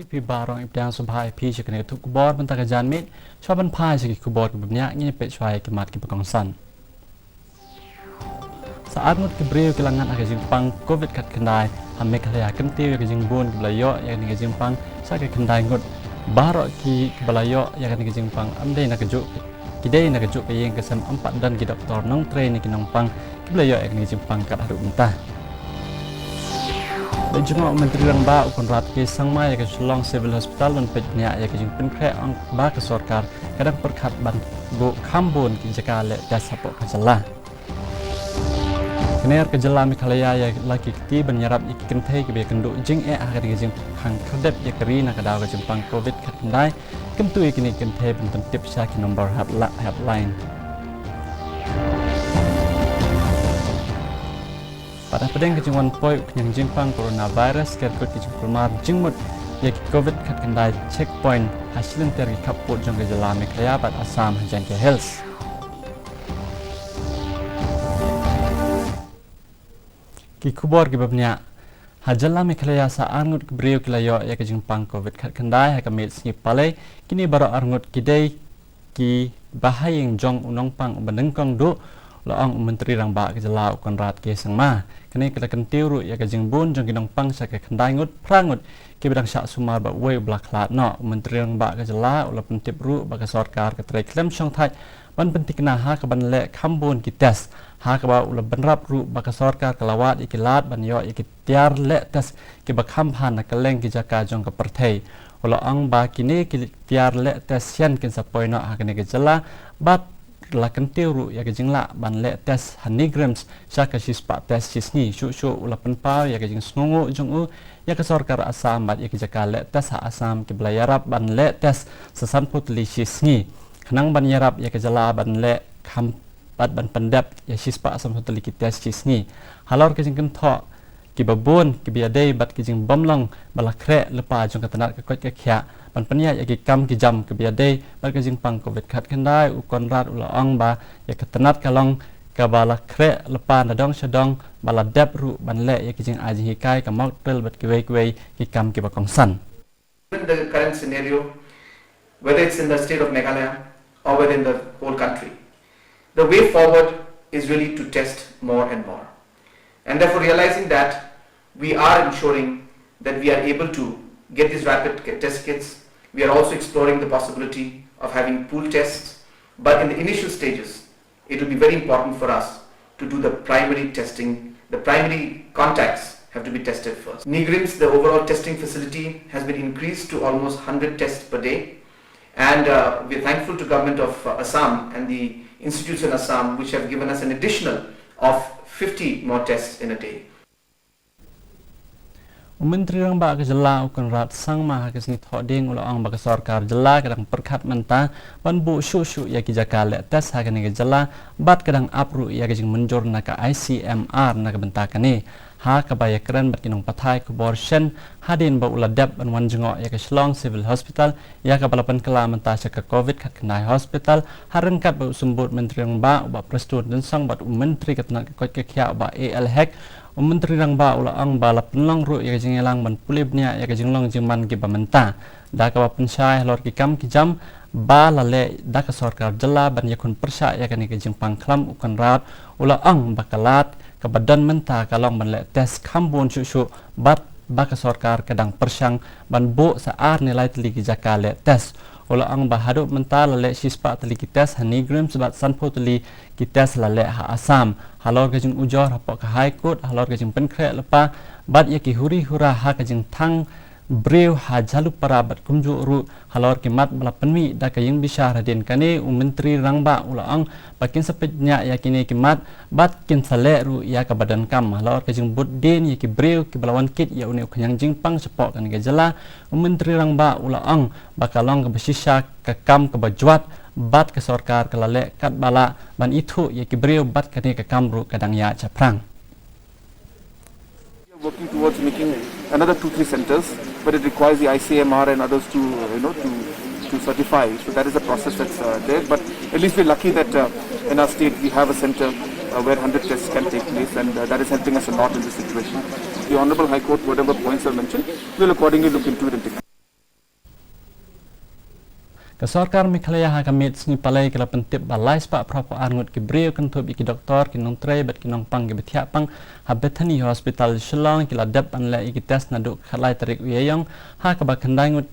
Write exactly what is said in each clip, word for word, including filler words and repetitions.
Phi baroh i pdiang sngewbha ïa phi sha kane ka thup khubor mynta ka janmiet. Shuwa ban phai sha ki khubor kiba bniah, ngin ïa peit shuwa ïa ki mat kiba kongsan. Sa arngut ki briew ki la ngat ha ka jingpang covid khatkhyndai ha Meghalaya, kyntiew ïa ka jingbun kiba la ïoh ïa kane ka jingpang sha ka khyndai ngut. Baroh ki kiba la ïoh ïa kane ka jingpang ym dei na kajuh, ki dei na kajuh ka ïing ka sem, ym pat don ki doktor nongtrei ne ki nongpang kiba la ïoh ïa kane ka jingpang kat haduh mynta. La jngoh u Myntri Rangbah u Conrad K Sangma ïa ka Shillong Civil Hospital ban peit bniah ïa ka jingpynkhreh, ong ba ka sorkar ka dang pyrkhat ban buh kham bun ki jaka leh test hapoh ka jylla. Kane ka jylla Meghalaya ïa la ki kti ban ïarap ïa ki kynthei kiba ïakynduh jingeh ha kane ka jingkhang khyrdep ïa ka ri na ka daw ka jingpang covid khatkhyndai. Kyntu ïa kine ki kynthei ban pyntip sha ki nombor helpla-, helpline. Bad hapdeng ka jingwan poi u khñiang jingpang coronavirus, ka dei ka jingkulmar jingmut ïa ki covid khatkhyndai checkpoint ha shilynter ki khappud jong ka jylla Meghalaya bad Assam ha Jaintia Hills. Ki khubor kiba bniah. Ha jylla Meghalaya sa arngut ki briew ki la ïoh ïa ka jingpang covid khatkhyndai ha ka miet sngi Palei. Kine baroh arngut ki dei kiba ha ïing jong u nongpang uba nyngkong duh, la ong u Myntri Rangbah ka jylla u Conrad K Sangma. Kane ka la kyntiew ruh ïa ka jingbun jong ki nongpang sha ka khyndai ngut, phra ngut kiba dang shah sumar bad uwei uba la khlad noh. U Myntri Rangbah ka jylla u la pyntip ruh ba ka sorkar ka trei khlem shongthait ban pynthikna ha kaban leh kham bun ki test, ha kaba u la bynrap ruh ba ka sorkar ka la wad ïa ki lad ban ïoh ïa ki tiar leh test kiba kham bha na kylleng ki jaka jong ka pyrthei. U la ong ba kine ki tiar leh test shen kin sa poi noh ha kane ka jylla bad la kyntiew ruh ïa ka jinglah ban leh test ha NEIGRIHMS sha ka shispah test shi sngi. Shuh shuh u la pynpaw ïa ka jingsngewnguh jong u ïa ka sorkar Assam bad ïa ki jaka leh test ha Assam kiba la ïarap ban leh test sa sanphew tylli shi sngi, khnang ban ïarap ïa ka jylla ban leh kham bad ban pyndep ïa shispah sanphew tylli ki test shi sngi. Halor ka jingkynthoh kiba bun kiba ïadei bad ka jingbymlong ba la khreh lypa jong ka tnat ka koit ka khiah ban pynïaid ïa ki kam ki jam kiba ïadei bad ka jingpang covid khatkhyndai, u Conrad u la ong ba ïa ka tnat ka long kaba la khreh lypa na dong sha dong, ba la dep ruh ban leh ïa ki jingai jinghikai, ka mock drill bad kiwei kiwei ki kam kiba kongsan. Given the current scenario, whether it's in the state of Meghalaya or whether in the whole country, the way forward is really to test more and more. And therefore, realizing that, we are ensuring that we are able to get these rapid ki-, test kits. We are also exploring the possibility of having pool tests. But in the initial stages, it will be very important for us to do the primary testing. The primary contacts have to be tested first. NEIGRIHMS, the overall testing facility, has been increased to almost hundred tests per day. And, uh, we're thankful to Government of, uh, Assam and the institutes in Assam, which have given us an additional of fifty more tests in a day. U Myntri Rangbah ka jylla u Conrad Sangma ha ka sngi Thohdieng u la ong ba ka sorkar jylla ka dang pyrkhat mynta ban buh shuh shuh ïa ki jaka leh test ha kane ka jylla bad ka dang ap ruh ïa ka jingmynjur na ka I C M R na ka bynta kane. Ha kaba ïakren bad ki nongpathai khubor shen hadien ba u la dep ban wan jngoh ïa ka Shillong Civil Hospital, ïa kaba la pynkylla mynta sha ka covid khatkhyndai hospital, ha ryngkat bad u Symbud Myntri Rangbah u Bah Prestone Tynsong bad u Myntri ka tnat ka koit ka khiah u Bah A L Hek, u Myntri Rangbah u la ong ba la pynlong ruh ïa ka jingïalang ban pule bniah ïa ka jinglong jingman kiba mynta. Da kaba pynshai halor ki kam ki jam ba la leh da ka sorkar jylla ban ïakhun pyrshah ïa kane ka jingpang khlam, u Conrad u la ong ba ka lad kaba don mynta ka long ban leh test kham bun shuh shuh bad ba ka sorkar ka dang pyrshang ban buh sa ar ne lai tylli ki jaka leh test. U la ong ba haduh mynta la leh shispah tylli ki test ha NEIGRIHMS bad sanphew tylli ki test la leh ha Assam. Halor ka jingujor hapoh ka High Court halor ka jingpynkhreh lypa bad ïa ki huri hura ha ka jingthang briew ha Jhalupara bad kumjuh ruh halor ki mat ba la pynmih da ka ïing bishar hadien kane, u Myntri Rangbah u la ong ba kin sa peit bniah ïa kine ki mat bad kin sa leh ruh ïa kaba donkam. Halor ka jingbud dien ïa ki briew kiba la wan kit ïa une u khñiang jingpang shapoh kane ka jylla, u Myntri Rangbah u la ong ba ka long kaba shisha ka kam kaba jwat bad ka sorkar ka la leh katba lah ban ithuh ïa ki briew bad kane ka kam ruh ka dang ïaid shaphrang. We are working towards making another two, three centers, but it requires the I C M R and others to, uh, you know, to, to certify. So that is a process that's, uh, there. But at least we're lucky that, uh, in our state we have a center, uh, where hundred tests can take place, and, uh, that is helping us a lot in this situation. The Honorable High Court, whatever points are mentioned, we'll accordingly look into it and take. Ka sorkar Meghalaya ha ka miet sngi Palei ka la pyntip ba lai spah phra phew ar ngut ki briew kynthup ïa ki doktor, ki nongtrei bad ki nongpang kiba thiah pang ha Bethany Hospital Shillong ki la dep ban leh ïa ki test naduh ka lai tarik u Ïaïong, ha kaba khyndai ngut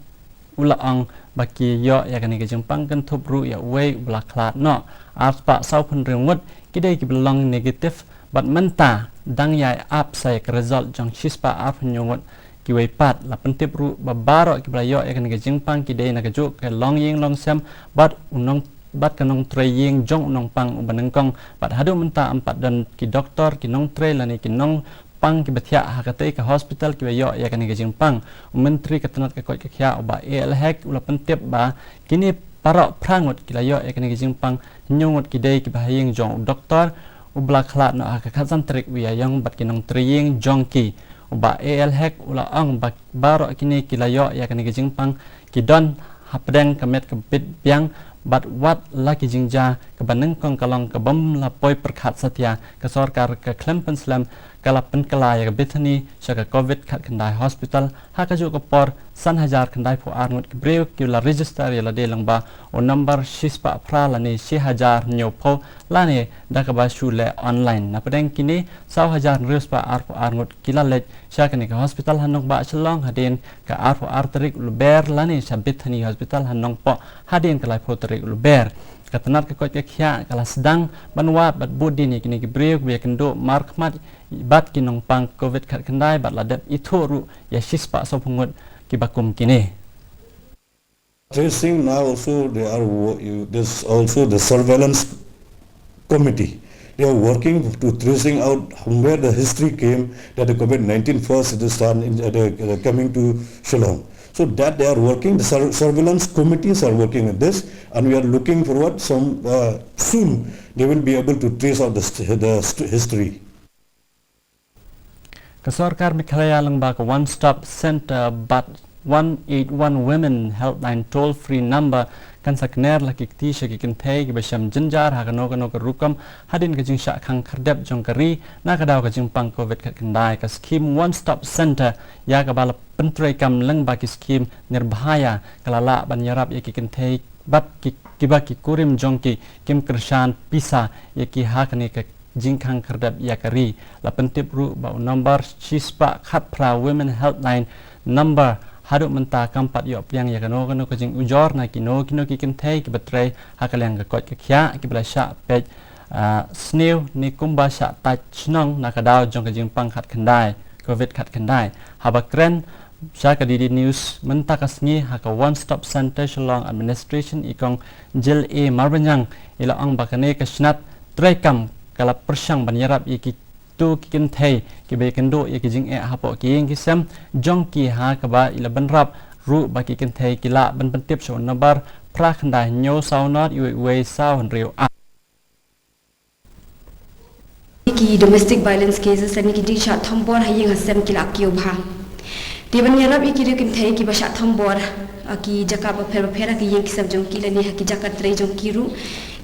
u la ong ba ki ïoh ïa kane ka jingpang kynthup ruh ïa uwei uba la khlad noh. Ar spah saw phew hynriew ngut ki dei kiba long negative bad mynta dang ïai ap sa ïa ka result jong shi spah ar phew hynñiew ngut kiwei pat. La pyntip ruh ba baroh kiba la ïoh ïa kane ka jingpang ki dei na kajuh ka longïing longsem bad u nong, bad ka nongtrei ïing jong u nongpang uba nyngkong, bad haduh mynta ym pat don ki doktor, ki nongtrei lane ki nongpang kiba thiah ha katei ka hospital kiba ïoh ïa kane ka jingpang. U Myntri ka tnat ka koit ka khiah u Bah A L Hek u la pyntip ba kine baroh phra ngut ki la ïoh ïa kane ka jingpang, hynñiew ngut ki dei kiba ha ïing jong u doktor uba la khlad noh ha ka khatsan tarik u Ïaïong bad ki nongtrei ïing jong ki. U Bah A L Hek u la ong ba baroh kine ki la ïoh ïa kane ka jingpang ki don hapdeng ka met ka bit biang bad wat la ki jingjia kaba nyngkong ka long ka bym la poi pyrkhat satia, ka sorkar ka khlem pynslem ka la pynkylla ïa ka Bethany sha ka Covid khatkhyndai hospital. Ha kajuh ka por san hajar khyndai phew ar ngut ki briew ki la register ïa lade lyngba u number shi spah phra lane shi hajar hynñiew phew lane da kaba shu leh online. Napdeng kine saw hajar hynriew spah ar phew ar ngut ki la leit sha kane ka hospital ha nongbah Shillong hadien ka ar phew ar tarik u Lber lane sha Bethany Hospital ha Nongpoh hadien ka laiphew tarik u Lber. Ka tnat ka koit ka khiah ka la sdang ban wad bad bud dien ïa kine ki briew kiba ïakynduh markhmat bad ki nongpang Covid khatkhyndai bad la dep ithuh ruh ïa shi spah saw phew ngut kiba kum kine. Tracing now also they are wo-, you, this also the surveillance committee. They are working to tracing out from where the history came that the Covid nineteen first it is started in, uh, the, uh, coming to Shillong. So that they are working, the sur-, surveillance committees are working on this, and we are looking forward some, uh, soon they will be able to trace out the, st-, the st-, history. Ka sorkar Meghalaya lyngba ka One Stop Center bad one eight one Women Helpline toll free number kan sa kner la ki kti sha ki kynthei kiba shem jynjar ha kano kano ka rukom hadien ka jingshah khang khyrdep jong ka ri na ka daw ka jingpang Covid khatkhyndai. Ka skhim One Stop Center ïa kaba la pyntreikam lyngba ki skhim Nirbhaya ka la lah ban ïarap ïa ki kynthei bad ki, kiba ki kurim jong ki kim kyrshan pisa ïa ki ha kane ka jingkhang khyrdep ïa ka ri. La pyntip ruh ba u number shi spah khatphra Women Helpline number haduh mynta kam pat ïoh pdiang ïa kano kano ka jingujor na kino kino ki kynthei kiba trei ha ka liang ka koit ka khiah kiba la shah peit, ah, sniew ne kumba shah tait shnong na ka daw jong ka jingpang khatkhyndai, Covid khatkhyndai. Haba kren sha ka D D News mynta ka sngi ha ka One Stop Center Shillong Administration, i Kong Jill A Marbaniang i la ong ba kane ka shnat treikam ka la pyrshang ban ïarap ïa kito ki kynthei kiba ïakynduh ïa ki jingeh hapoh ki ïing ki sem jong ki, ha kaba i la bynrap ruh ba ki kynthei ki lah ban pyntip sha u number phra khyndai hynñiew saw nod wei wei saw hynriew ar. Ki domestic violence cases lane ki jingshah thombor ha ïing ha sem ki la kiew bha. Te ban ïarap ïa ki riew kynthei kiba shah thombor ha ki jaka bapher bapher ha ki ïing ki sem jong ki lane ha ki jaka trei jong ki ruh,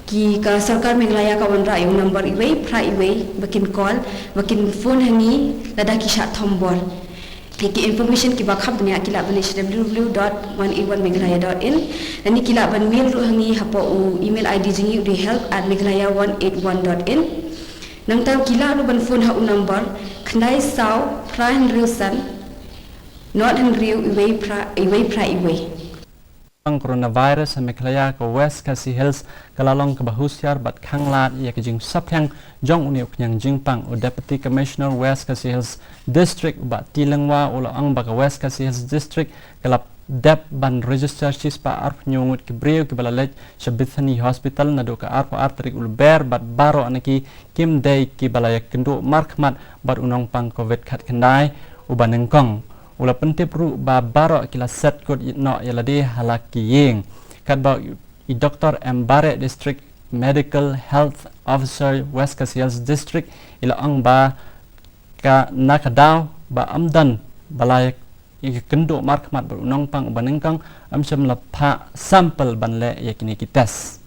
ki, ka sorkar Meghalaya ka wanrah ïa u number iwei phra iwei ba kin call, ba kin phone ha ngi lada ki shah thombor. Ki, ki information kiba kham bniah ki lah ban leit sha W W W dot one eight one meghalaya dot in. Lane ki lah ban mail ruh ha ngi hapoh u email I D jong ngi u dei help at meghalaya one eight one dot in. Nangta ki lah ruh ban phone ha u number khyndai saw phra hynriew san nod hynriew iwei phra, iwei phra iwei. Pang coronavirus ha Meghalaya, ka West Khasi Hills ka la long kaba husiar bad khanglad ïa ka jingsaphriang jong une u khñiang jingpang. U Deputy Commissioner West Khasi Hills District u Bah T Lyngwa u la ong ba ka West Khasi Hills District ka la dep ban register shi spah arphew hynñiew ngut ki briew kiba la leit sha Bethany Hospital naduh ka arphew ar tarik u Lber bad baroh na ki kim dei kiba la ïakynduh markhmat bad u nongpang Covid khatkhyndai uba nyngkong. U la pyntip ruh ba baroh ki la set kut noh ïa lade ha la ki ïing. Katba i Doktor M Bareh, District Medical Health Officer, West Khasi Hills District, i la ong ba ka, na ka daw ba ym don ba la ïakynduh markhmat bad u nongpang uba nyngkong, ym shym la phah sample ban leh ïa kine ki test.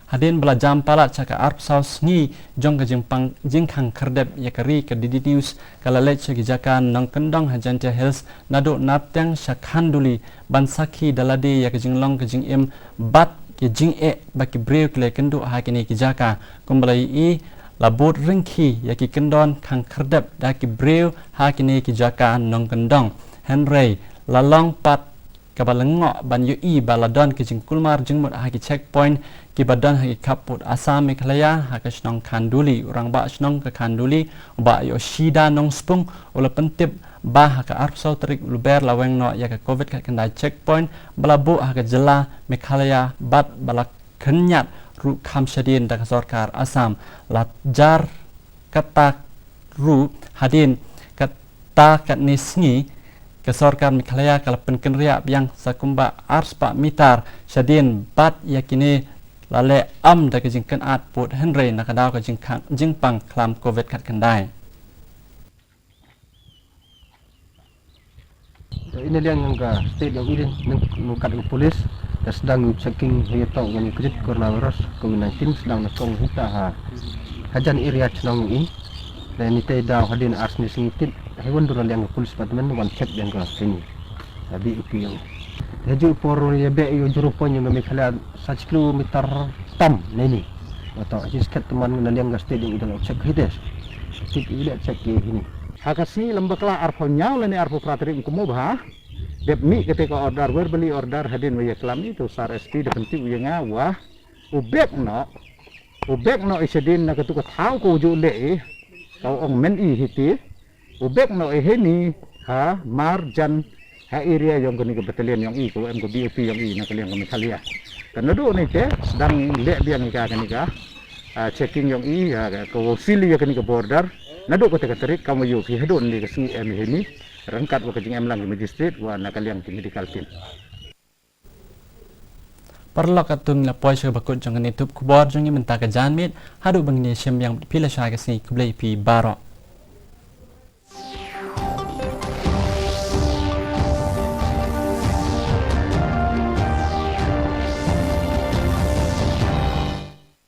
Hadien ba la jam palat sha ka arphew saw sngi jong ka jingpang jingkhang khyrdep ïa ka ri, ka D D News ka la leit sha ki jaka nongkyndong ha Jaintia Hills, naduh Nartiang sha Khanduli, ban sakhi da lade ïa ka jinglong ka jingim bad ki jingeh ba ki briew ki la ïakynduh ha kine ki jaka. Kumba la ïohi, la bud ryngkhi ïa ki kyndon khang khyrdep da ki briew ha kine ki jaka nongkyndong. Hynrei la long pat kaba lyngngoh ban ïohi ba la don ki jingkulmar jingmut ha ki checkpoint kiba don ha ki khappud Assam Meghalaya, ha ka shnong Khanduli. U rangbah shnong ka Khanduli, u Bah Yoshida Nongspung, u la pyntip ba ha ka arphew saw tarik u Lber la weng noh ïa ka Covid khatkhyndai checkpoint ba la buh ha ka jylla Meghalaya bad ba la khynñiat ruh kham shadien da ka sorkar Assam. La jar kata ruh, hadien kata katne sngi, ka sorkar Meghalaya ka la pynkynriah biang sa kumba arspah mitar shadien bad ïa kine la leh am da ka jingkynad pud, hynrei na ka daw ka jingkhang jingpang khlam Covid khatkhyndai. Ina liang ïa ka state ïa u Eden nang nang kat u police ka sdang u checking ha ïa to ngan ïa kjit coronavirus Covid nineteen sdang na kong hita ha hajan area chnong i. Dan ite daw hadien ar sngi sngi tip hai wan dura liang ka police department wan check biang ka sini. Abi upi yang. Haju por ïa be ïa juru pon ïa Meghalaya sa kilometer tam neni. Wato haju sket teman na liang ka state ïa u dang check hides. Tip i le check ïa hini. Ha ka sngi lem bakla arphew hynñiew lane arphew phra tarik kum u bha. Dep mih kata ka order, verbally order hadien wa ïa klam i to sar S P da pynti u ïa nga wa u bek noh, u bek noh i shadien na katu ka thaw ko u ju leh i ka ong men i hiti. U bek noh i hini ha marjan ha area yong kani ka battalion yong i, ka em ka B O P yong i na ka liang ka Meghalaya. Ka naduh ni te sdang leh biang i ka kani ka, ah, checking yong i, ah, ka, ka wa seal ïa kani ka border. Naduh kata ka tarik kam wa ïoh ki haduh ni ka sngi em i hini. Ryngkat wa ka jingem lang ki magistrate wa na ka liang ki medical team. Paralok, katto ngi la poi sha kaba kut jong kane ka tup khubor jong ngi mynta ka janmiet, haduh ban ngin ïa shim biang bad phi lashai ka sngi, khublei phi baroh.